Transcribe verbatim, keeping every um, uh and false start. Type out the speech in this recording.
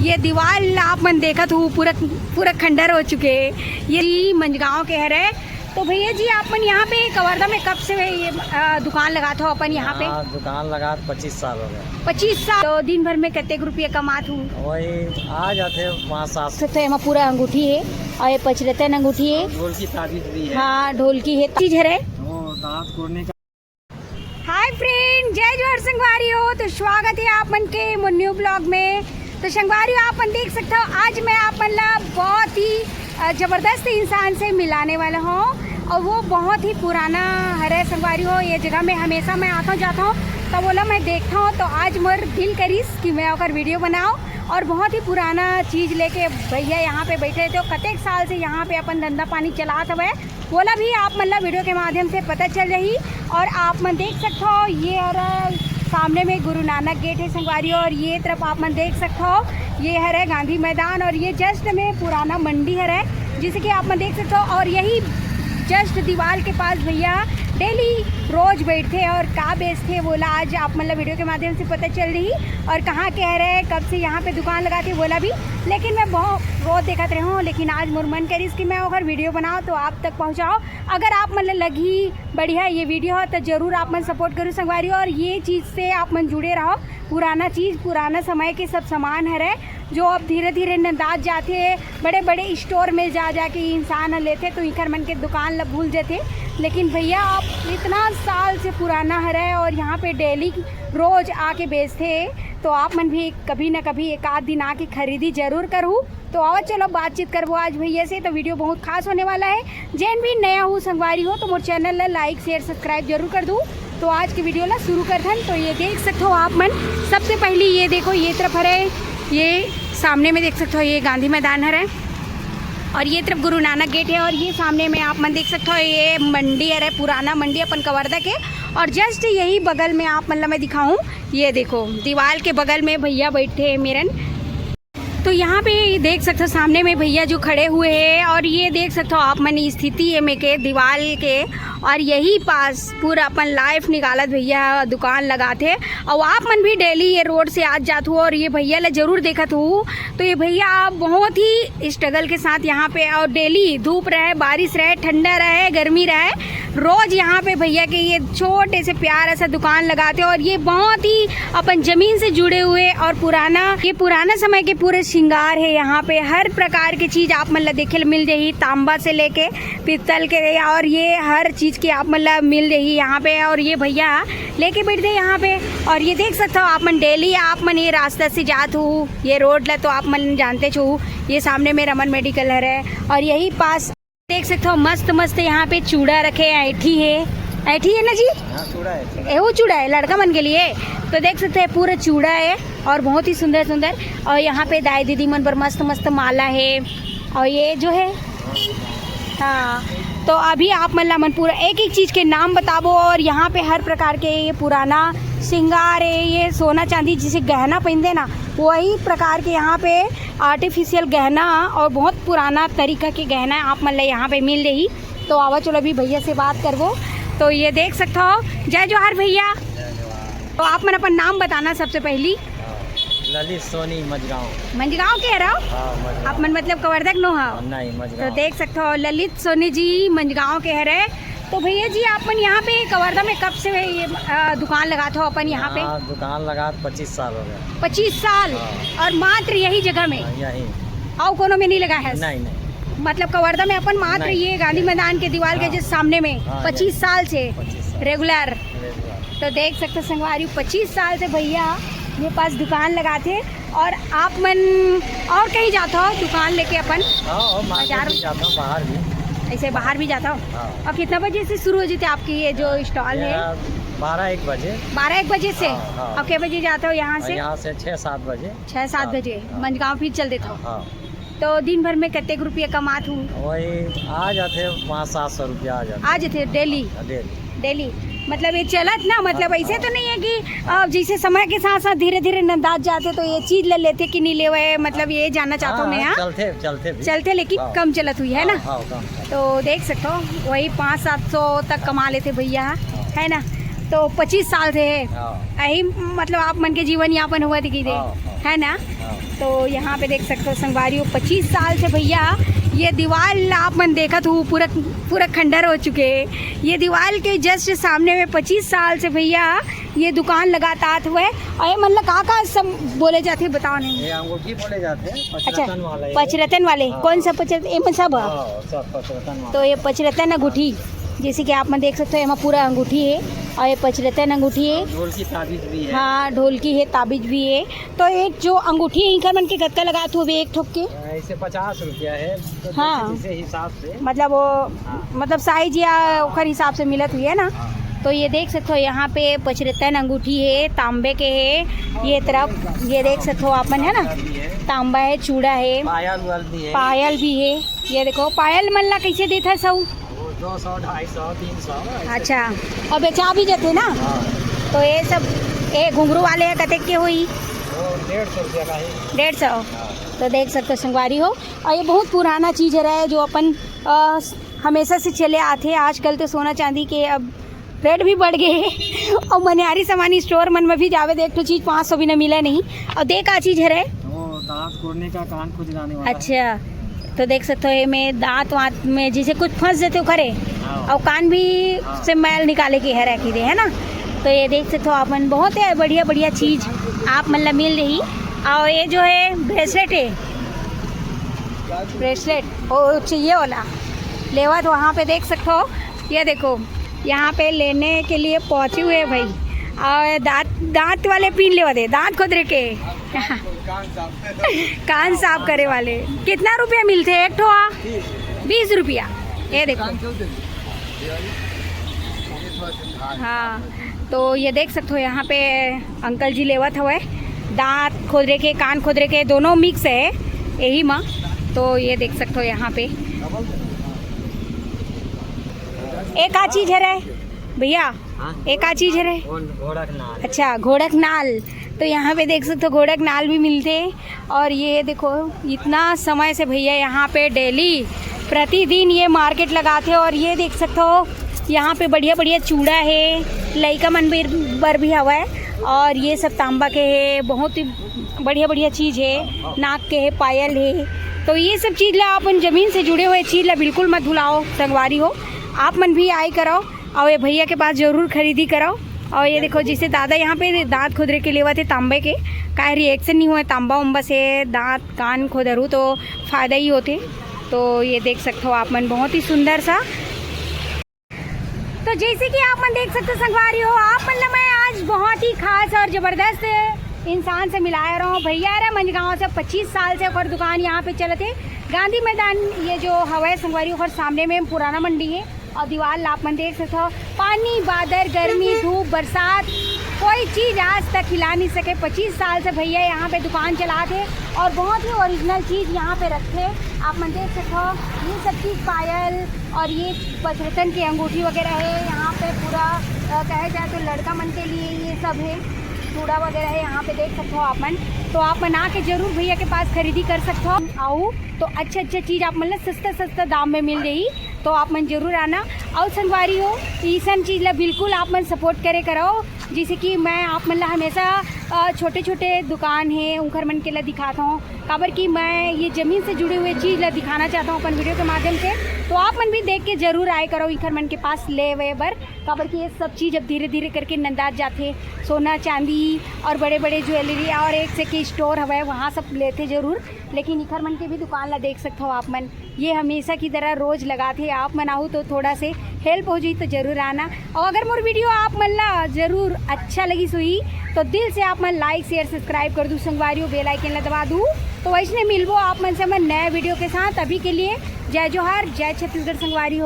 ये दीवाल आप मन देखत हो, पूरा, पूरा खंडर हो चुके हे। ये जी मंजगांव के हरे। तो भैया जी, आप मन यहाँ पे कवर्धा में कब से ये, अ, दुकान लगात हो अपन यहाँ पे? हाँ, दुकान लगा पच्चीस साल हो गए। पच्चीस साल। तो दिन भर में कतेक रुपया कमात हो? वही आ जाते पाँच सात सौ। तो एमा पूरा अंगूठी हे और ये पचरत्न अंगूठी हे। ढोलकी ताबीज भी है। हाँ, ढोलकी हे, चीज हरे। वो दांत कोड़ने का। हाय फ्रेंड, जय जोहार संगवारी हो। तो स्वागत हे आप मन के मोर न्यू ब्लॉग में। तो संगवारी हो, आप मन देख सकत हो, आज मैं आप मन ला बहुत ही, अ, जबरदस्त इंसान से मिलाने वाला हूँ और वो बहुत ही पुराना हरे संगवारी हो। ये जगह में हमेशा मैं आता हूँ, जाता हूँ, तो वोला मैं देखता हूँ। तो आज मोर दिल करिस कि मैं ओकर वीडियो बनाओ और बहुत ही पुराना चीज लेके भैया यहाँ पे बैठे थे, कतेक साल से यहाँ पे अपन धंधा पानी चलात हवे। वोला भी आप मन ला वीडियो के माध्यम से पता चल जाही। और आप मन देख सकत हो, ये हर सामने में गुरु नानक गेट हे संगवारी, और ये तरफ आप मन देख सकत हो, ये हरे गांधी मैदान, और ये जस्ट में पुराना मंडी हरे, जैसे कि आप मन देख सकत हो। और यही जस्ट दीवाल के पास भैया डेली रोज बैठथे और का बेचथे, वोला आज आप मन ला वीडियो के माध्यम से पता चल रही। और कहाँ के हरे, कब से यहाँ पे दुकान लगाथे, वोला भी। लेकिन मैं बहुत रोज देखत रहे हूँ, लेकिन आज मोर मन करिस कि मैं ओकर वीडियो बनाओ, तो आप तक पहुँचाओ। अगर आप मन ल लगही बढ़िया ये वीडियो ह, तो जरूर आप मन सपोर्ट करू संगवारी, और ये चीज से आप मन जुड़े रहो। पुराना चीज, पुराना समय के सब सामान हरे, जो अब धीरे धीरे नंदात जाथे, बड़े बड़े स्टोर में जा जाके इंसान ह लेथे, तो इखर मन के दुकान ल भूल जाथे। लेकिन भैया, आप इतना साल से पुराना हरे और यहाँ पे डेली रोज आके बेचथे, तो आप मन भी कभी ना कभी एक आध दिन आके खरीदी जरूर करहू। तो आओ, चलो बातचीत करबो आज भैया से। तो वीडियो बहुत खास होने वाला है। जेन भी नया हो संगवारी हो, तो मोर चैनल ला लाइक, शेयर, सब्सक्राइब जरूर कर दू। तो आज के वीडियो ला शुरू करथन। तो ये देख सकत हो आप मन, सबसे पहली ये देखो, ये तरफ हरे, ये सामने में देख सकत हो, ये गांधी मैदान हरे, और ये तरफ गुरु नानक गेट है, और ये सामने में आप मन देख सकत हो, ये मंडी हरे, पुराना मंडी अपन कवर्धा के। और जस्ट यही बगल में आप मन ला मैं दिखाऊं, ये देखो, दीवाल के बगल में भैया बैठे हैं मेरन। तो यहाँ पे देख सकते हो, सामने में भैया जो खड़े हुए हैं, और ये देख सकते हो आप मन, स्थिति है में के दीवाल के, और यही पास पूरा अपन लाइफ निकालत भैया दुकान लगात हे। और आप मन भी डेली ये रोड से आज जात हो और ये भैया ला जरूर देखत हो। तो ये भैया बहुत ही स्ट्रगल के साथ यहाँ पे, और डेली धूप रहे, बारिश रहे, ठंडा रहे, गर्मी रहे, रोज यहाँ पे भैया के ये छोटे से प्यारा सा दुकान लगाते हैं। और ये बहुत ही अपन जमीन से जुड़े हुए और पुराना, ये पुराना समय के पूरे श्रृंगार है। यहाँ पे हर प्रकार की चीज आप मन ला देखे ल मिल जाही, तांबा से लेके पीतल के, और ये हर चीज की आप मन ला मिल जाही यहाँ पे। और ये भैया लेके बैठते हैं यहाँ पे। और ये देख सकते हो आप मन, डेली आप मन ये रास्ता से जात हो, ये रोड ला तो आप मन जानते छो, ये सामने में रमन मेडिकल हरे, और यही पास देख सकते हो, मस्त मस्त यहाँ पे चूड़ा रखे, ऐठी है, ऐठी है ना जी? हाँ, चूड़ा है, चूड़ा। एहू चूड़ा है लड़का मन के लिए। तो देख सकते हैं, पूरा चूड़ा है और बहुत ही सुंदर सुंदर। और यहाँ पे दाई दीदी मन पर मस्त मस्त माला है। और ये जो है, हाँ, तो अभी आप मन ला मन पूरा एक एक चीज के नाम बताबो। और यहाँ पे हर प्रकार के ये पुराना श्रृंगार है, ये सोना चांदी जिसे गहना पहनते ना, वही प्रकार के यहाँ पे आर्टिफिशियल गहना और बहुत पुराना तरीका के गहना आप मन ला यहाँ पे मिल जाही। तो आवा, चलो अभी भैया से बात करबो। तो ये देख सकते हो, जय जोहार भैया। तो आप मन अपन नाम बताना सबसे पहली। ललित सोनी, मजगांव। मंजगांव के हरव? हाँ, मजगांव। आप मन मतलब कवर्धा के नो हव? नहीं, तो मजगांव। देख सकते हो, ललित सोनी जी मंजगांव के हरे। तो भैया जी, आप मन यहाँ पे कवर्धा में कब से ये, अ, दुकान लगात हो अपन यहाँ पे? हाँ, दुकान लगा पच्चीस साल हो गया। पच्चीस साल? हाँ। और मात्र यही जगह में? हाँ, यहीं। और कोनो में नहीं लगा है? नहीं, नहीं। मतलब कवर्धा में अपन मात्र नहीं। ये गांधी मैदान के दीवाल के हाँ। जो सामने में हाँ, पच्चीस यही। साल से पच्चीस साल। रेगुलर। रेगुलर। तो देख सकते हो संगवारी, पच्चीस साल से भैया ये पास दुकान लगाथे। और आप मन और कहीं जाता हो दुकान लेके अपन? हाँ, और मार्केट बाजार? भी जाता हूँ, बाहर भी। ऐसे बाहर भी जाता हो? हाँ। और कितना बजे से शुरू हो जाते आपकी ये जो स्टॉल है? मेरा बारह एक बजे। बारह एक बजे से? हाँ, हाँ। और कै बजे जाता हो यहाँ और से? यहाँ से छः सात बजे। छः सात हाँ, बजे। हाँ। मंजगांव फिर चल देता हो? हाँ। तो दिन भर में कतेक रुपया कमात हो? वही आ जाते, पाँच सात सौ रुपया आ जाते। आ जाते डेली? हाँ, डेली। डेली? मतलब ये चलत ना, मतलब हाँ, ऐसे हाँ। तो नहीं है कि, अ, जैसे समय के साथ साथ धीरे धीरे नंदात जाते, तो ये चीज ले लेते कि नहीं लेवे, मतलब ये जानना चाहता हूँ हाँ, मैं, हाँ, हाँ। चलते, चलते भी। चलते, लेकिन हाँ। कम चलत हुई है ना? हाँ, हाँ, कम। तो देख सकते हो, वही पाँच सात सौ तक कमा लेते भैया, हाँ। है ना? तो पच्चीस साल से है। हाँ। यही मतलब आप मन के जीवन यापन हुआ दिखी दे। हाँ, हाँ। है ना। हाँ। तो यहाँ पे देख सकते हो संगवारी हो, पच्चीस साल से भैया ये दीवाल आप मन देखत हो पूरा, पूरा खंडर हो चुके हैं। ये दीवाल के just सामने में पच्चीस साल से भैया ये दुकान लगातात हुए। और ये मतलब का का सब बोले जाते हैं, बताओ नहीं। ये अंगूठी बोले जाते हैं, अच्छा, पचरत्न वाला है। पचरत्न वाले, हाँ। कौन सा पचरत्न? ये मन सब है? हाँ, सब पचरत्न वाला। तो ये पचरत्न अंगूठी, जैसे कि आप मन देख सकते हो, एमा पूरा अंगूठी है और ये पचरत्न अंगूठी है। ढोलकी ताबीज भी है। हाँ, ढोलकी है, ताबीज भी है। तो एक जो अंगूठी है, इनकर मन के कतका लगात हुए एक ठोक के? ऐसे पचास रुपया है, तो हाँ। जैसे, जैसे हिसाब से। मतलब वो, हाँ। मतलब size या हाँ। ओकर हिसाब से मिलत हुई है ना। हाँ। तो ये देख सकते हो, यहाँ पे पचरत्न अंगूठी है, तांबे के है, ये तरफ ये देख सकते हो आप मन, है ना, तांबा है, चूड़ा है, पायल वाल भी है। पायल भी है। ये देखो, पायल मन ला कैसे देता है सब? वो दो सौ, ढाई सौ, तीन सौ, ऐसे। अच्छा, और बेचा भी जाते ना? हाँ। तो ये सब, ये घुंघरू वाले है, कतेक के हुई? वो डेढ़ सौ रुपया का है। डेढ़ सौ। हाँ। तो देख सकते हो संगवारी हो, और ये बहुत पुराना चीज है रहा है, जो अपन, अ, हमेशा से चले आते हैं। आजकल तो सोना चांदी के अब रेट भी बढ़ गए हैं। और मनिहारी सामान स्टोर मन में भी जावे, देख तो चीज पाँच सौ बिना मिला नहीं। और देख का चीज है रे? वो दांत खोदने का, कान खुजलाने वाला है। अच्छा, तो देख सकते हो, ये में दांत वांत में जैसे कुछ फंस जाते हो करे, हाँ। और कान भी हाँ। से मैल निकाले की है रखी दे, है ना। तो ये देख सकते हो आप मन, बहुत ही बढ़िया बढ़िया चीज आप मन ला मिल रही। और ये जो है ब्रेसलेट है, ब्रेसलेट वो चाहिए वाला लेवा, तो वहाँ पे देख सकते हो। ये देखो, यहाँ पे लेने के लिए पहुँचे हुए हैं भाई। और दांत, दांत वाले पिन लेवा दे, दांत खोदरे के। कान साफ करे वाले। कितना रुपया मिलते हैं एक ठो? हाँ, बीस रुपया। ये देखो। हाँ, तो ये देख सकते हो, यहाँ पे अंकल जी लेवत हवे, दांत खोदरे के, कान खोदरे के, दोनों मिक्स है यही माँ। तो ये देख सकते हो यहाँ पे। एक आ चीज है रे भैया, हाँ? एक आ चीज है रे। घोड़क नाल। अच्छा, घोड़क नाल। तो यहाँ पे देख सकते हो, घोड़क नाल भी मिलते हैं। और ये देखो, इतना समय से भैया यहाँ पे डेली प्रतिदिन ये मार्केट लगाते हैं। और ये देख सकते हो, यहाँ पे बढ़िया बढ़िया चूड़ा है, लइका मन बर, बर भी हवा है। और ये सब तांबा के है, बहुत ही बढ़िया बढ़िया चीज है, नाक के है, पायल है। तो ये सब चीज ला, अपन जमीन से जुड़े हुए चीज ला बिल्कुल मत भुलाओ संगवारी हो, आप मन भी आए करो। और ये भैया के पास जरूर खरीदी करो। और ये देखो, जिसे दादा यहाँ पे दांत खुदरे के लेवा थे तांबे के, काहे रिएक्शन नहीं हुआ तांबा उम्बा से, दांत कान खुदरू तो फायदा ही होते। तो ये देख सकते हो आप मन, बहुत ही सुंदर सा। तो जैसे कि आप मन देख सकते हो संगवारी हो, आप मन ला मैं आज बहुत ही खास और जबरदस्त इंसान से मिलाए रहा हूँ। भैया रे मंजगांव से पच्चीस साल से ओकर दुकान यहाँ पे चलत है, गांधी मैदान ये जो हवा है संगवारी, ओकर सामने में पुराना मंडी है। और दीवार ला आप मन देख सकते हो, पानी, बादर, गर्मी, धूप, बरसात, कोई चीज आज तक हिला नहीं सके। पच्चीस साल से भैया यहाँ पे दुकान चलात है और बहुत ही ओरिजिनल चीज यहाँ पे रखते हैं। आप मन देख सकते हो, ये सब चीज पायल और ये पचरत्न की अंगूठी वगैरह है। यहाँ पे पूरा, अ, कहे जाए तो लड़का मन के लिए ये सब है, चूड़ा वगैरह है। यहाँ पे देख सकते हो आप मन, तो आप मन आके जरूर भैया के पास खरीदी कर सकते हो। आओ तो अच्छे अच्छे चीज आप मन ला सस्ता सस्ता दाम में मिल जाही। तो आप मन जरूर आना। और संगवारी हो, ईसन चीज ला बिल्कुल आप मन सपोर्ट करे करो, जैसे कि मैं आप मन ला हमेशा, अ, छोटे छोटे दुकान है उनकर मन के ला दिखाता हूँ, काबर कि मैं ये जमीन से जुड़े हुए चीज ला दिखाना चाहता हूँ अपन वीडियो के माध्यम से। तो आप मन भी देख के जरूर आए करो इखर मन के पास लेवे बर, काबर कि ये सब चीज अब धीरे धीरे करके नंदात जाथे। सोना चांदी और बड़े बड़े ज्वेलरी और एक से के स्टोर हवे, वहाँ सब लेथे जरूर। लेकिन इखर मन के भी दुकान ला देख सकते हो आप मन, ये हमेशा की तरह रोज लगाथे। आप मन आहू तो थोड़ा से हेल्प हो जाही तो जरूर आना। और अगर मोर वीडियो आप मन ला जरूर अच्छा लगिस होही तो दिल से आप मन लाइक, शेयर, सब्सक्राइब कर दू संगवारी हो, बेल आइकन ला दबा दू। तो वैसने मिलबो आप मन से मैं नया वीडियो के साथ। अभी के लिए जय जोहार, जय छत्तीसगढ़ संगवारी हो।